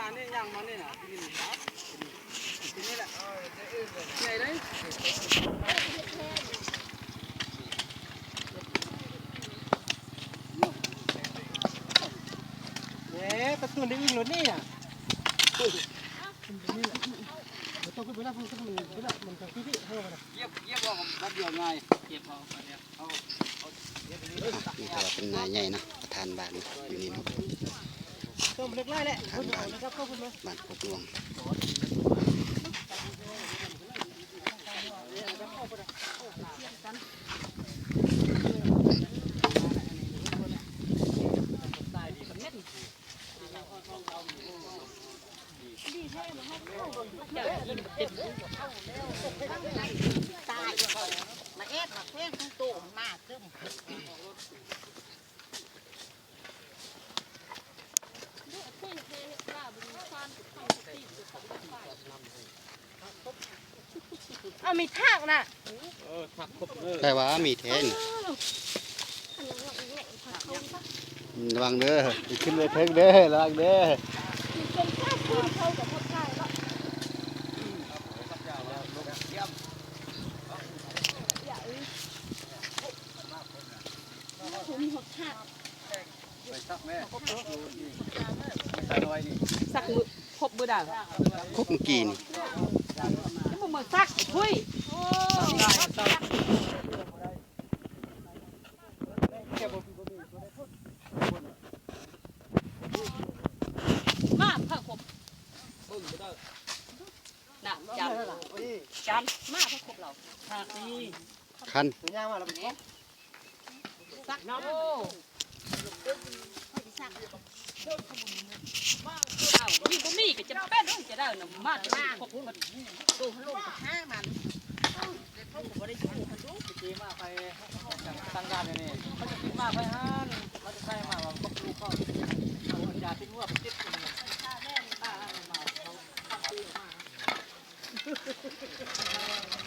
ອັນນີ້ຍ່າງມານີ້ນະ ທີ່ນີ້ນະ ທີ່ນີ້ແຫຼະ ໃຫຍ່ເດ້ ເອີ ປະຕູໄດ້ອີກໂລດນີ້ນະ ມັນຕ້ອງຂຶ້ນໄປນຳ ມັນ ມັນ ມັນ ມັນຕ້ອງຂຶ້ນໄປເຮົານະ ຢຽບ ຢຽບອອກບັດດຽວງ່າຍ ຢຽບອອກບັດດຽວ. ອ່ະ ນີ້ກໍເປັນນາຍໃຫຍ່ເນາະ ປະທານບ້ານຢູ່ນີ້ເນາະ ປະທານບ້ານ ບ້ານໂຄກຫຼວງ. ຕາຍ ມາແອບມາແພງຂອງໂຕມາຕຶ້ມ ເອົາມີດຖາກນະ ເອີ ຖາກຄົບເລີຍ ແຕ່ວ່າມີແທ້ນີ້ ລະວັງເດີ ຂຶ້ນໄປເທິງເດີ ລະວັງເດີ. ໄປຊັກແມ່ ຊັກມື້ ຄົບມື້ໃດ ຄົບມື້ກີ້ນີ້ ຍັງບໍ່ມາຊັກ ທຸຍ ມາເພິ່ນຄົບ ນະ ຈັນ ຈັນ ມາເພິ່ນຄົບລາວ ຄັນ ເອົ້າ ນີ້ບໍ່ມີກໍຈຳເປັນ ຈະໄດ້ນຳມາ ມາ ໂຕຫັ້ນລົງຫາມັນ ເຂົາກໍບໍ່ໄດ້ຢູ່ຫັ້ນດູ ຊິມາໄປ ຕັ້ງດ່ານນີ້ ເຂົາຈະຊິມາໄປຫັ້ນ ເຂົາຈະໃສ່ມາວ່າກັບລູກເຂົາ ເອົາຢາຕິດຫົວໄປຕິດ ມາ ມາ ມາ ມາ.